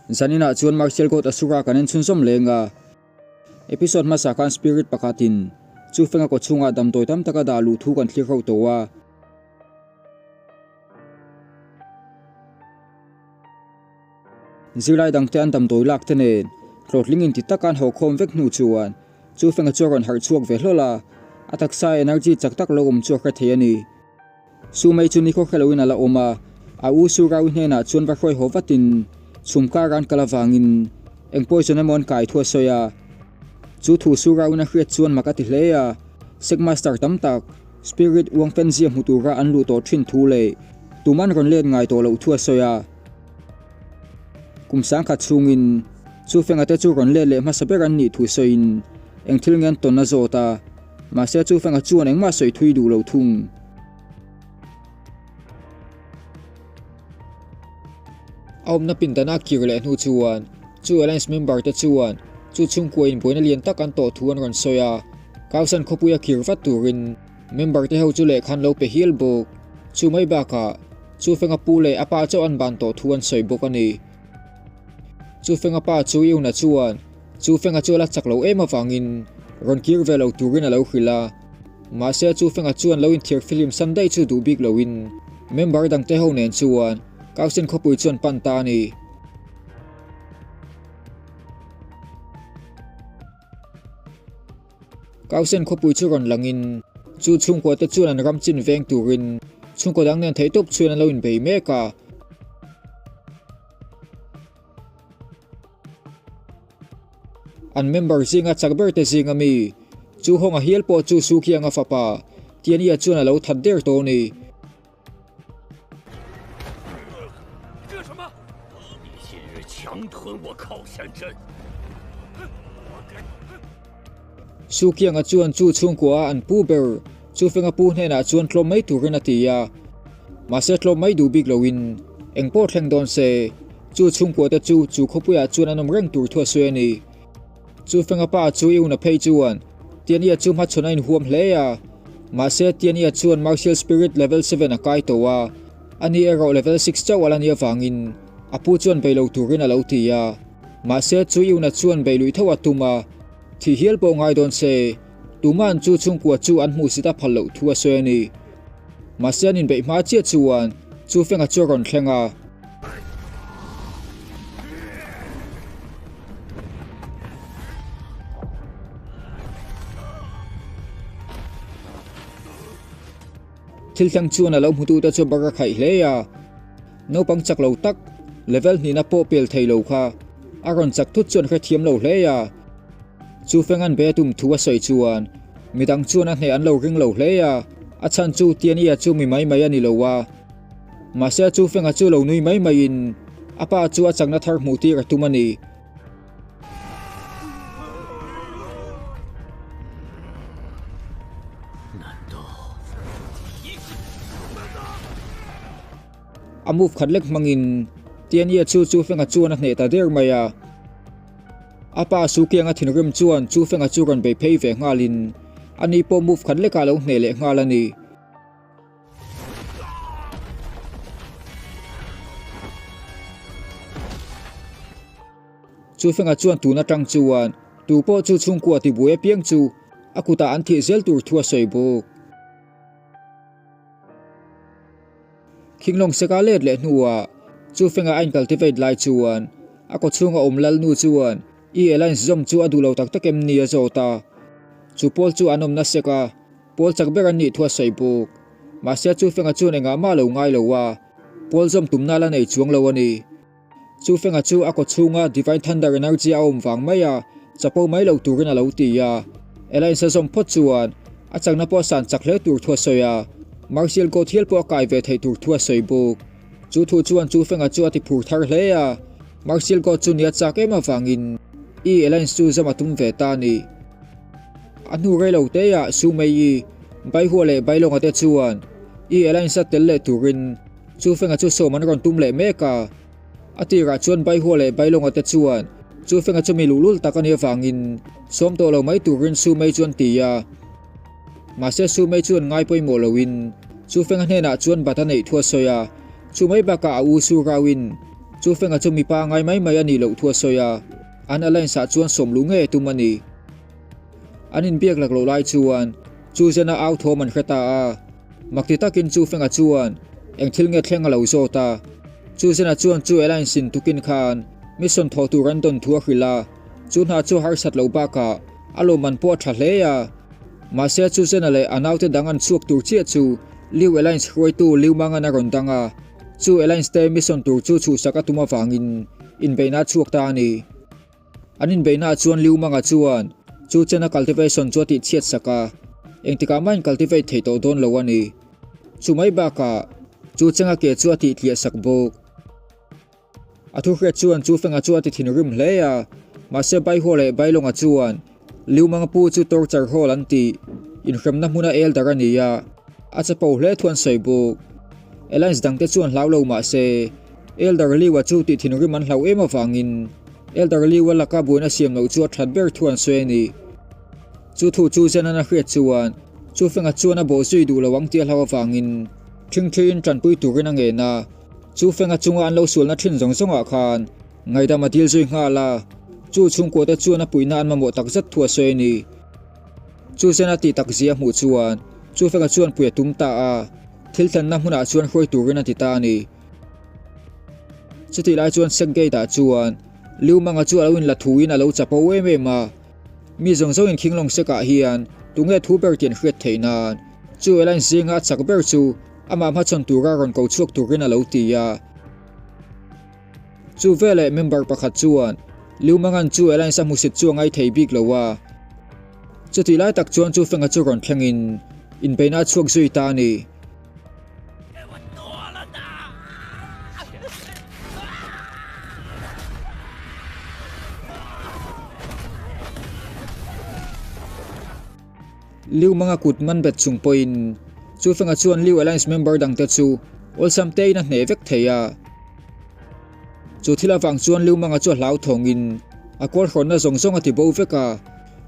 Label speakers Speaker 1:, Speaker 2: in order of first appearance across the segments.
Speaker 1: Zaninah chuan Martial God Asura kan en chhunzawm leng a. Episode hmasa khan Spirit pakhatin chu fenga kaw chhungah damdawi tam taka dah luh thu kan thlir ho tawh a. Zirlai dangte an damdawi lak te nen hlawhtling inti taka an haw khawm vek hnu chuan chu fenga chu a rawn harh chhuak ve hlawl a, a taksa energy chak tak lo awm chu a hre thei a ni. Su mai chu nikhaw hre loin a la awm a, a u Su Raui hnenah chuan va hruai haw vatin chhum kar an kal avangin eng poison emaw an kai thu a sawi a. Chu thu Su Rauin a hriat chuan mak a ti hle a, Sect Master tam tak Spirit uang fenzia hmu tura an luh tawh thin thu leh tum an rawn let ngai tawh loh thu a sawi a. Kum sangkhat chhungin chu fenga te chu rawn let leh hmasa ber an nih thu sawiin eng thil nge an tawn a zawt a. Mahse chu fenga chuan engmah sawi thui duh lo thung. A awmna pindana kir leh hnu chuan chu Alliance member te chuan chu chhungkua in buaina lian tak an tawh thu an rawn sawi a. Kausan khawpuia kir vat turin member te ho chu lehkha an lo pe hial bawk. Chu mai bakah chu fenga pu leh a pa chauh an ban tawh thu an sawi bawk a ni. Chu fenga pa chu Yuna chuan Chu Fenga chu a la chak lo em avangin rawn kir ve lo turin a lo hrilh a. Mahse chu Fenga chuan lo inthiar film san daih chu duh bik loin member dangte ho nen chuan Kausin khawpui chuan pan ta a ni. Kausen khawpui chu rawn langin chu chhungkua te chuan an ram chin veng turin chhungkaw dang nen theihtawp chuan an lo inbei mek a. An member zinga chak ber te zinga mi chu Hawnga hial pawh chu Sukianga fapa Tiania chuan a lo that der tawh a ni. Sukianga chuan chu chhungkua a an pu ber chu Fenga pu hnenah chuan tlawm mai turin a ti a. Mahse tlawm mai duh bik loin eng pawh thleng dawn se chu chhungkua te chu chu khawpuiah chuan an awm reng tur thu a sawi a ni. Chu Fenga pa chu i una phei chuan Tiania chu hmachhawn a inhuam hle a. Mahse Tiania chuan Martial Spirit level 7 a kai tawh a, ani erawh level 6 chauh a la nih avangin a pu chuan bei lo turin a lo ti a. Mahse chu i una chuan bei luih tho a tum a, thih hial pawh ngai dawn se tuma'n chu chhungkua chu an hmuhsit a phal loh thu a sawi a ni. Mahse an inbeih hma chiah chuan chu fenga chu a rawn thleng a. Thil thleng chuan a lo hmutute chu bar a khaih hle a. Naupang chak lo tak, level hnihna pawh pel thei lo kha a rawn chak thut chuan hrethiam lo hle a. Chu Fengan be tum thu a sawi chuan midang chuan a hneh an lo ring lo hle a, a chhan chu Tiania chu mi mai mai a ni lo a. Mahse chu Fenga chu lo nui mai maiin a pa chu a chakna thar hmuh tir a tum a ni. A move khat lek hmangin Tiania chu chu Fenga chuan a hneh ta der mai a. A pa Sukianga thinrim chuan chu Fenga chu rawn bei phei ve nghalin ani pawh move khat lekah a lo hneh leh nghal a ni. Chu Fenga chuan tun atang chuan tu pawh chu chhungkua tibuai apiang chu a kutah an thih zel tur thu a sawi bawk. Khinglawng seka let leh hnuah chu Fenga a incultivate lai chuan a kawchhunga awm Lalnu chuan i alliance zawm chu a duh lo tak tak em ni a zawt a. Chu pawl chu an awmna seka pawl chak ber an nih thu a sawi bawk. Mahse chu Fenga chuan engah mah lo ngai lo a, pawl zawm tumna la nei chuang lo a ni. Chu Fenga chu a kawchhunga Divine Thunder Energy a awm vang mai a, chapo mai lo turin a lo ti a. Alliance a zawm phawt chuan a chakna pawh a san chak hle tur thu a sawi a, Martial God hial pawh a kai ve theih tur thu a sawi bawk. Chu thu chuan Chu Fenga chu a ti phur thar hle a, Martial God chu nia chak em avangin E Alliance chu zawm a tum ve ta a ni. A hnu rei lo teah Su Mei-i, Baihua leh Bailonga te chuan E Alliance a tel leh turin Chu Fenga chu sawm an rawn tum leh mek a. A tirah chuan Baihua leh Bailonga te chuan Chu Fenga chu mi luhlul tak a nih avangin sawm tawh lo mai turin Su Mei chu an ti a. Mahse Su Mei chuan ngai pawimawh loin Chu Fenga hnenah chuan bat a neih thu a sawi a. Chu mai bakah a u Su Rauin Chu Fenga chu mipa ngai mai mai a nih loh thu a sawi a, an alliance ah chuan sawm luh ngei a tum a ni. An inbiak lak loh lai chuan Chu Zena au thawm an hre ta a, makti takin Chu Fenga chuan eng thil nge thleng a lo zawt a. Chu Zena chuan Chu alliance in tukin khan mission thawh tur an dawn thu a hrilh a, chu hna chu harsat loh bakah a lawmman pawh a tha hle a. Mahse Chu Zena leh a naute dang an chhuak tur chiah chu Liu Alliance hruaitu Liu Mangan a rawn dang a. Chu Alliance te mission tur chu chhuhsak a tum avangin inbeihna a chhuak ta a ni. An inbeihnaah chuan Liu Manga chuan chu chena cultivation chu a tihchhiat sak a, engtikah mah in cultivate thei tawh dawn lo a ni. Chu mai bakah chu chenga ke chu a tihtliah sak bawk. A thuhriat chuan chu fenga chu a ti thinrim hle a, mahse Baihua leh Bailonga chuan Liu Manga pu chu torture hall an tih inhremna hmuna elder a ni a, a chapo hle thu an sawi bawk. Alliance dangte chuan hlau lo mah se, Elder Liu-a chu tih thinrim an hlauh em avangin Elder Liu-a laka buaina siam loh chu a that ber thu an sawi a ni. Chu thu chu Zenan a hriat chuan chu fenga chuan a bawh zui duh lo ang tih a hlauh avangin ṭhingṭhiin ṭanpui turin a ngen a, chu fenga chunga an lo sualna ṭhin zawng zawngah khan Ngaidam a dil zui nghal a, chu chhungkua te chuan a puihna an mamawh tak zet thu a sawi a ni. Chu zen a tih tak zia hmuh chuan chu fenga chuan pui a tum ta a, thil thlenna hmunah chuan hruai turin a ti ta a ni. Chutih lai chuan Sek Gate ah chuan Liu Manga chu a lo inla thuin a lo chapo em em a, mi zawng zawngin Khinglawng Sek ah hian tunge thu ber tih an hriat theih nan chu Alliance zinga a chak ber chu amah hmachhawn tura rawn ko chhuak turin a lo ti a. Chu veleh member pakhat chuan Liu Mangan chu Alliance a hmusit chu a ngai thei bik lo a. Chutih lai tak chuan chu Fenga chu rawn thlengin inbeihna a chhuak zui ta a ni. Liu Manga kut man bet chung pawhin chu Fenga chuan Liu Alliance member dangte chu awlsam tein a hneh vek thei a. Chu thil avang chuan Liu Manga chu a hlauthawngin a kawl hrawnna zawng zawng a ti bo vek a,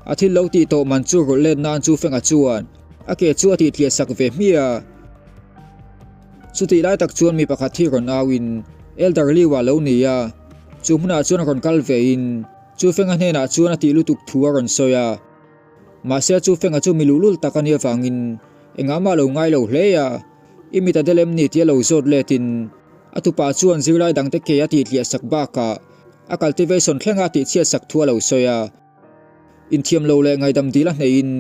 Speaker 1: a thil lo tih tawh man chu rawlh let nan chu Fenga chuan a ke chu a tih tliah sak ve hmiah a. Chutih lai tak chuan mi pakhat hi rawn auin Elder Liu a lo ni a, chu hmunah chuan rawn kal vein chu Fenga hnenah chuan a tih lutuk thu a rawn sawi a. Mahse chu Fenga chu mi luhlul tak a nih avangin engah mah lo ngai lo hle a, I mit a del em ni tia lo zawt letin a tupa chuan zirlai dangte ke a tihtliah sak bakah a cultivation thlenga a tihchhiat sak thu a lo sawi a. Inthiam lo leh ngaidam dil a hneihin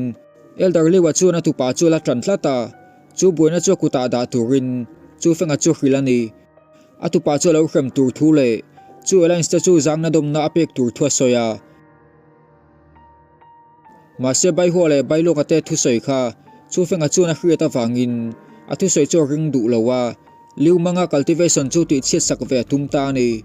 Speaker 1: Elder Liu-a chuan a tupa chu a la tan tlat a, chu buaina chu a kutah dah turin chu Fenga chu hrilh a ni. A tupa chu a lo hrem tur thu leh chu alliance te chu zangna dawmna a pek tur thu a sawi a. Mahse Baihua leh Bailawka te thusawi kha Chufenga chuan a hriat avangin a thusawi chu a ring duh lo a, Liu Manga cultivation chu tihchhiat sak ve a tum ta a ni.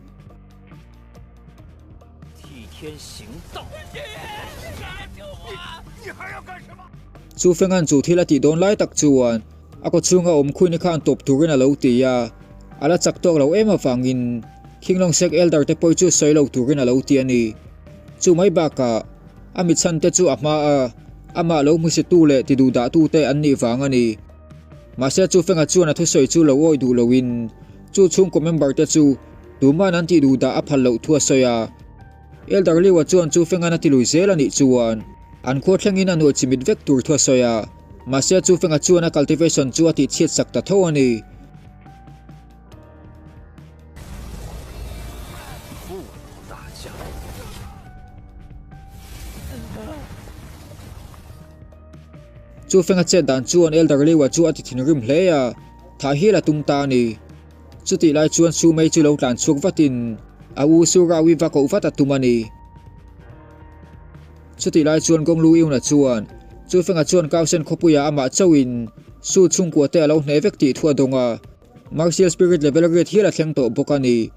Speaker 1: Chufenga'n chu thil a tih dawn lai tak chuan a kawchhunga awm khuini khan tawp turin a lo ti a, a la chak tawk lo em avangin Khinglawng Sek Elder te pawi chu sawi lo turin a lo ti a ni. Chu mai bakah a mi chhan te chu a hma a, amah lo hmusitu leh ti duh dahtu te an nih vang a ni. Mahse chu Fenga chuan a thusawi chu lo awi duh loin chu chhungkaw member te chu tuman an tih duh dah a phal loh thu a sawi a. Elder Liu-a chuan chu Fenga'n a ti lui zel a nih chuan an khua thlengin a nuai chimit vek tur thu a sawi a. Mahse chu Fenga chuan a cultivation chu a tihchhiat sak ta tho a ni. Chu Fenga chet dan chuan Elder Liu-a chu a ti thinrim hle a, thah hial a tum ta a ni. Chutih lai chuan Su Mei chu lo tlan chhuak vatin a u Su Rau-i va koh vat a tum a ni. Chutih lai chuan Gong Lu Iuna chuan Chu Fenga chuan Kausen khawpuiah amah chauhin Su chhungkua te a lo hneh vek tih thu a dawng a. Martial Spirit level riat hial a thleng tawh bawk a ni.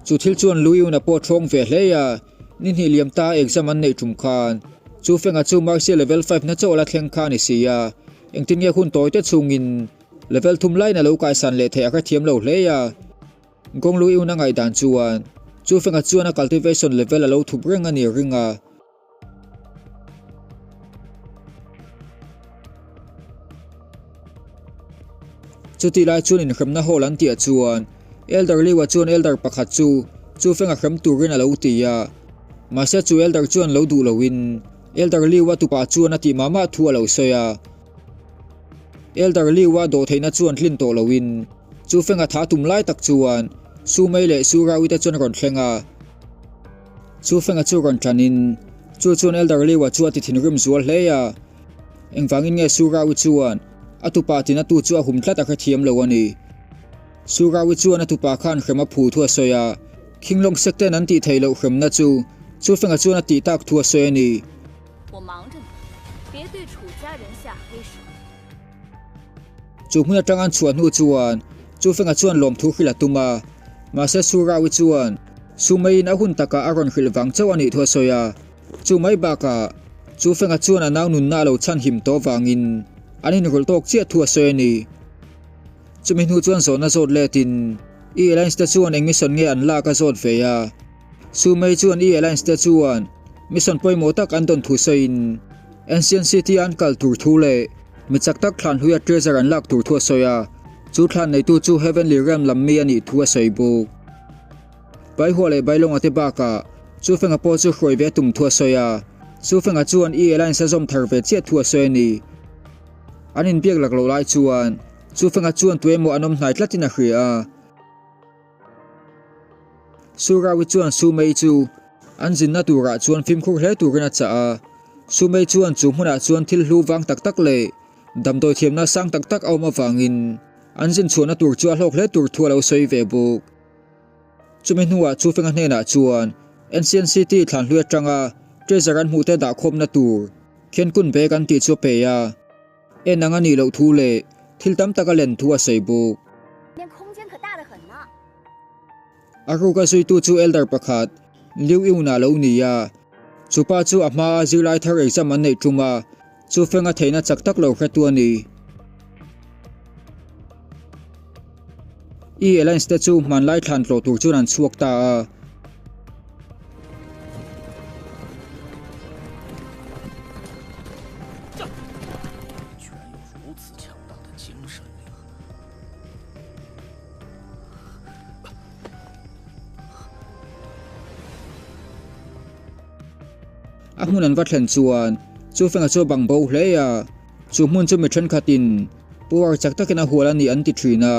Speaker 1: Chu thil chuan Lu Yuna pawh a ṭhawng ve hle a, ni hnih liam ta exam an neih ṭum khan chu Fenga chu Martial level 5 na chauh a la thleng kha a ni si a, engtin nge hun tawi te chhungin level thum laiin a lo kaisan leh theih a hrethiam lo hle a. Gong Lu Yuna ngaihdan chuan chu Fenga chuan a cultivation level a lo thup reng a ni a ring a. Chutih lai chuan inhremna hall an tihah chuan Elder Liu-a chuan Elder pakhat chu chu fenga hrem turin a lo ti a. Mahse chu Elder chuan lo duh loin Elder Liu-a tupa chuan a tih mah mah thu a lo sawi a. Elder Liu-a dawhtheihna chuan tlin tawh loin chu fenga tha tum lai tak chuan Su Mei leh Su Rau-i te chuan rawn thleng a. Chu fenga chu rawn tanin chu chuan Elder Liu-a chu a ti thinrim zual hle a. Engvangin nge Su Rau-i chuan a tupa tina tu chu a hum tlat a hrethiam lo a ni. Su Rau-i chuan a tupa khan hrem a phu thu a sawi a, Khinglawng sek ten an tih theih loh hremna chu Chu fenga chuan a tih tak thu a sawi a ni. Chu hmun atang an chhuah hnu chuan Chu fenga chuan lawmthu hrilh a tum a, mahse Su Rau-i chuan Su meiin a hun takah a rawn hrilh vang chauh a nih thu a sawi a. Chu mai bakah Chu fenga chuan a nau nunna a lo chhanhim tawh vangin an inrawlh tawk chiah thu a sawi a ni. Chumi hnu chuan zawhna zawt letin E Alliance te chuan eng mission nge an lak a zawt ve a. Su Mei chuan E Alliance te chuan mission pawimawh tak an dawn thu sawiin Ancient City a an kal tur thu leh mi chak tak thlan hluia treasure an lak tur thu a sawi a, chu thlan neitu chu Heavenly Realm lam mi a nih thu a sawi bawk. Baihua leh Bailonga te bakah Chu Fenga pawh chu hruai ve a tum thu a sawi a, Chu Fenga chuan E Alliance a zawm thar ve chiah thu a sawi a ni. An inbiak lak loh lai chuan Chu Fenga chuan tuemaw an awm hnai tlatin a hria a. Su Raui chuan Su Mei chu an zinna turah chuan fimkhur hle turin a chah a. Su Mei chuan chu hmunah chuan thil hlu vang tak tak leh damdawi thiamna sang tak tak a awm avangin an zin chhuahna tur chu a hlawk hle tur thu a lo sawi ve bawk. Chumi hnuah Chu Fenga hnenah chuan NCNCT thlanhlui atanga treasure an hmuhte dahkhawmna tur Khiankun bag an tih chu a pe a. En ang a nih loh thu leh thil tam tak a len thu a sawi bawk. A ruka zuitu chu elder pakhat Liu Yun-a lo ni a. Chu pa chu a hmaa zirlai thar exam an neih tum a, chu fenga theihna chak tak lo hretu a ni. E Alliance te chu hmanlai thlan tlawh tur chuan an chhuak ta a. A hmun an va thlen chuan chu fenga chu a bang bo hle a, chu hmun chu mi thenkhatin power chak takin a hual a ni an ti thin a,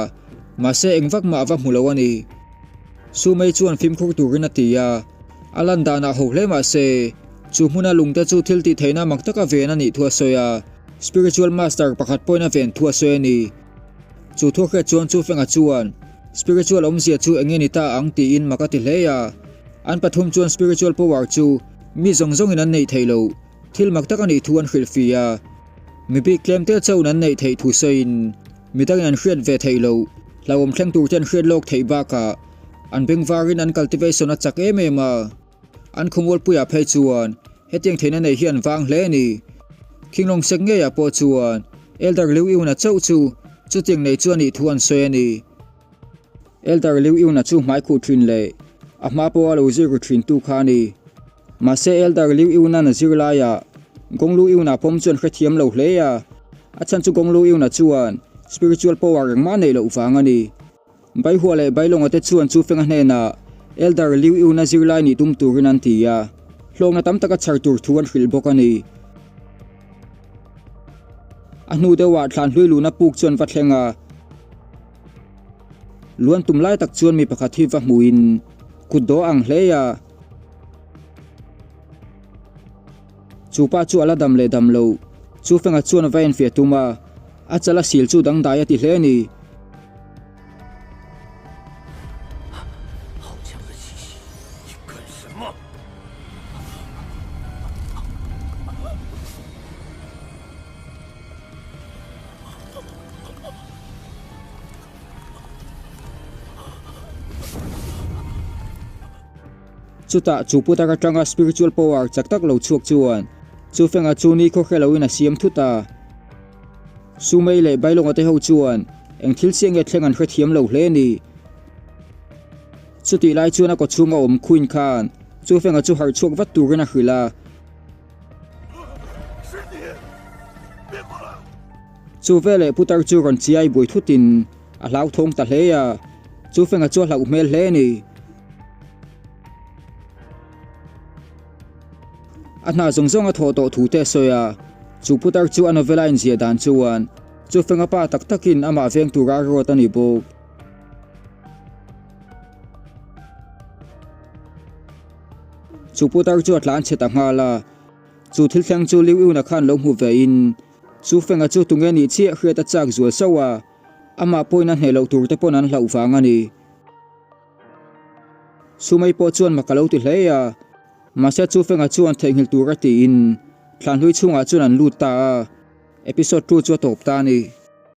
Speaker 1: mahse eng vak mah a va hmu lo a ni. Su mei chuan fimkhur turin a ti a, a lan danah ho hle mahse chu hmuna lungte chu thil tih theihna mak taka ven a nih thu a sawi a, spiritual master pakhat pawhin a ven thu a sawi a ni. Chu thu hriat chuan chu fenga chuan spiritual awmzia chu eng nge ni ta ang tiin mak a ti hle a. An pathum chuan spiritual power chu mi zawng zawngin an neih theih loh thil mak tak a nih thu an hrilh fi a. Mi bik tlem te chauhin an neih theih thu sawiin mi dangin an hriat ve theih loh hlauhawm thleng tur te an hriat lawk theih bakah an bengvarin an cultivation a chak em em a. An khawmualpuiah phei chuan hetiang theihna nei hi an vang hle a ni. Khinglawng sek ngeiah pawh chuan Elder Liu Yuna chauh chu chutiang nei chu a nih thu an sawi a ni. Elder Liu Yuna chu hmai khuh thin leh a hma pawha lo zir ru thin tu kha a ni. Mahse Elder Liu Yuna'n a zir laiah Gong Lu Yuna pawm chuan hrethiam lo hle a, a chhan chu Gong Lu Yuna chuan spiritual power engmah neih loh vang a ni. Baihua leh Bailonga te chuan chu Fenga hnenah Elder Liu Yuna zirlai nih tum turin an ti a, hlawkna tam taka chhar tur thu an hrilh bawk a ni. A hnu deuhah thlan hlui luhna puk chuan va thleng a, luan tum lai tak chuan mi pakhat hi va hmuhin kut daw ang hle a. Chu pa chu a la dam leh dam lo, chu Fenga chuan va enfiah tum a, a chal a sil chu dangdai a ti hle a ni. Chutah chu putar atanga spiritual power chak tak lo chhuak chuan chu fenga chu ni khaw hre loin a siam thut a. Sumei leh Bailonga te ho chuan eng thil chiah nge thleng an hrethiam lo hle a ni. Chutih lai chuan a kawchhunga awm Queen khan chu fenga chu harh chhuak vat turin a hrilh a. Chu veleh putar chu rawn chiai buai thutin a hlauthawng ta hle a. Chu Fenga chu a hlauh hmel hle a ni. A hna zawng zawng a thawh tawh thu te a sawi a, chu putar chu a novel a inziah dan chuan chu Fenga pa tak takin amah veng tura ruat a ni bawk. Chu putar chu a tlan chhe ta nghal a, chu thil thleng chu Liu Yuna khan lo hmu ve in chu Fenga chu tunge nih chiah hriat a chak zual sauh a, amah pawhin a hneh loh tur te pawn an hlauh vang a ni. Sumei pawh chuan mak a lo ti hle a, mahse chu Fenga chuan theihnghilh tur a tiin thlanhlui chhungah chuan an lut ta a, episode 2 chu a tawp ta a ni.